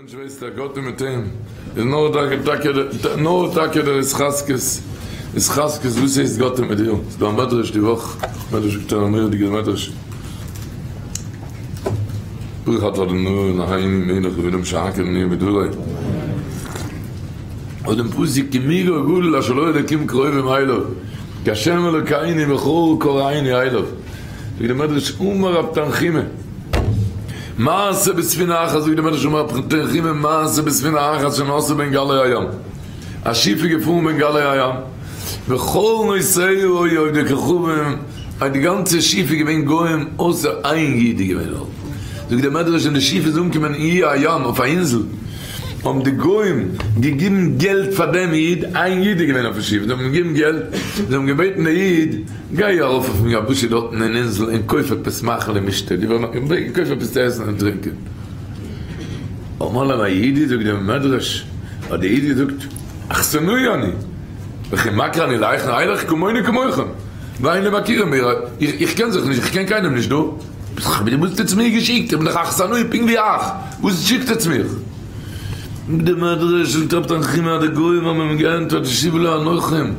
מענטש ווייסט אז גאט איז מיט אים, איז נאר טאקע נאר טאקע דער התחזקות, התחזקות וואס הייסט גאט איז מיט דיר? ס'איז דא א מדרש די וואך, מדרש זאגט א מורא'דיגער מדרש, ברוך אתה אדוני אלהינו מלך העולם שהכל נהיה בדברו, אויף דעם פסוק כי מי גוי גדול אשר לו אלוקים קרובים אליו, כי השם אלוקינו בכל קראנו אליו, זאגט דער מדרש אמר רב תנחומא, מעשה בספינה אחת, זאגט דער מדרש אמר רב תנחומא מעשה בספינה אחת שנסעה בין גלי הים, א שיף איז געפארן בין גלי הים, וכל נוסעיה היו עובדי כוכבים, אז די גאנצע שיף איז געווען גוים אויסער איין איד איז געווען דארט, זאגט דער מדרש ווען די שיף איז אנגעקומען אין אי הים אויף א אינזל, האבן די גוים געגעבן געלט פאר דעם איד, איין איד איז געווען אויפן שיף, זיי האבן געגעבן געלט, זיי האבן געבעטן די איד, גיי ארויף אויפן יבשה דארטן אין אינזל און קויף עפעס מאכל למשתה, קויף עפעס צו עסן און טרינקען. אמר להם היהודי, זאגט דער מדרש, האט דער איד געזאגט, אכסנאי אני, וכי מכיר אני להיכן אלך כמוני כמוכם, ואין לי מכירים בעיר, איך קען זיך נישט, איך קען קיינעם נישט דא, וואס האט עטס מיר געשיקט, איך בין דאך אכסנאי פונקט ווי אייך, וואס שיקט עטס מיר? זאגט דער מדרש, זאגט רב תנחומא אז די גוים האבן אים געענטפערט השיבו לו הנוכרים,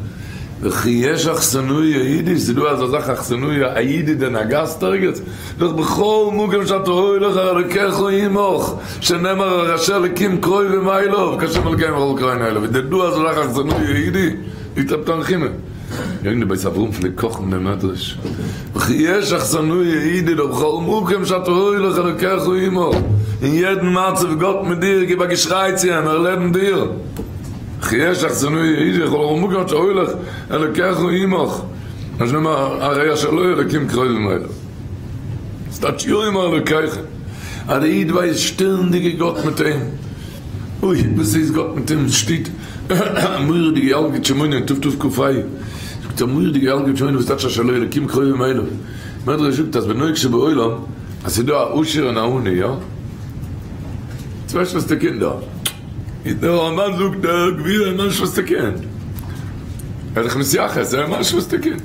וכי יש אכסנאי יהודי, ס'איז דא אזא זאך אכסנאי, א איד איז דען א גאסט ערגעץ? דאך בכל מקום שאתה הולך אלוקיך עמך, שנאמר אשר אלקים קרובים אליו, כהשם אלקינו בכל קראנו אליו, איז דען דא אזא זאך אכסנאי יהודי? זאגט רב תנחומא. געגנט די בית אברהם פלעגט קאכן דעם מדרש, וכי יש אכסנאי יהודי דאך בכל מקום שאתה הולך אלוקיך עמך, אין יעדן מצב גאט מיט דיר, גיב א געשריי צו אים, ער לעבן דיר, וכי יש אכסנאי יהודי בכל מקום שאתה הולך אלוקיך עמך, אז נאמר הרי אשר לו אלוקים קרובים אליו, ס'טייטש יאמר אלוקיכם, אז דער איד ווייסט שטענדיג איז גאט מיט אים, אוי וואס איז גאט מיט אים, שטייט א מורא'דיגע ילקוט שמעוני אין תתק"ה, זאגט א מורא'דיגע ילקוט שמעוני וואס טייטש אשר לו אלקים קרובים אליו, מדרש זאגט אז בנוהג שבעולם אז ס'איז דא א עשיר און א עני, יא? צוויי שוועסטער קינדער, איז דער ארעמאן זאגט דער גביר איז מיין שוועסטער קינד, ער איז דאך מתייחס, ער איז מיין שוועסטער קינד,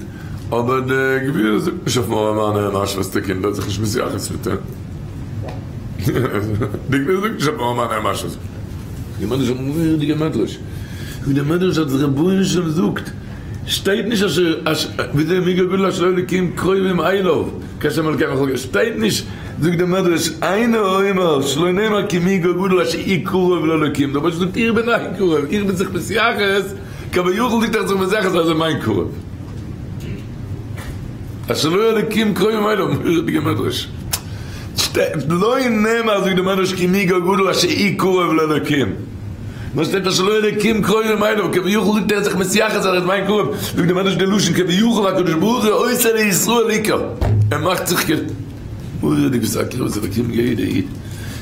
אבער דער גביר זאגט נישט אויפן ארעמאן ער איז מיין שוועסטער קינד, ער האט זיך נישט מתייחס מיט אים. די גמרא זאגט נישט אז מ'האט א משהו. די מדרש האט מורא'דיגע מדרש. ווי די מדרש אז רבונו של עולם זאגט, שטייט נישט אז וויאזוי מי גוי גדול אשר לו אלוקים קרובים אליו כהשם אלוקינו בכל מקום, שטייט נישט, זאגט די מדרש, אינו אומר שלא נאמר כי מי גוי גדול אשר הוא קרוב לאלוקים, דער אויבערשטער זאגט איך בין דיין קרוב, איך בין זיך מתייחס, כביכול זאגט ער זיך מתייחס אז ער איז מיין קרוב. אשר לו אלוקים קרובים אליו, מורא'דיגע מדרש. לא נאמר זאגט די מדרש כי מי גוי גדול אשר הוא קרוב לאלוקים. נאר שטייט אשר לו אלוקים קרובים אליו, כביכול זאגט ער זיך מתייחס אז ער איז מיין קרוב, זאגט די מדרש די לשון כביכול הקדוש ברוך הוא עושה לישראל עיקר, ער מאכט זיך כ. מורא'דיג וואס א קרבת אלוקים יעדע איד,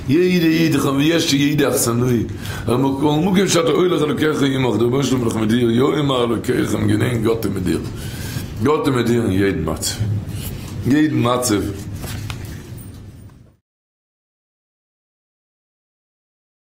יעדע איד, איך האב יש יעדע אכסנאי, כל מקום שאתה הולך אלוקיך עמך, דער רבונו של עולם איז דאך מיט דיר, יאמר אלוקיכם געדענק גאט איז מיט דיר, גאט איז מיט דיר אין יעדן מצב, יעדן מצב.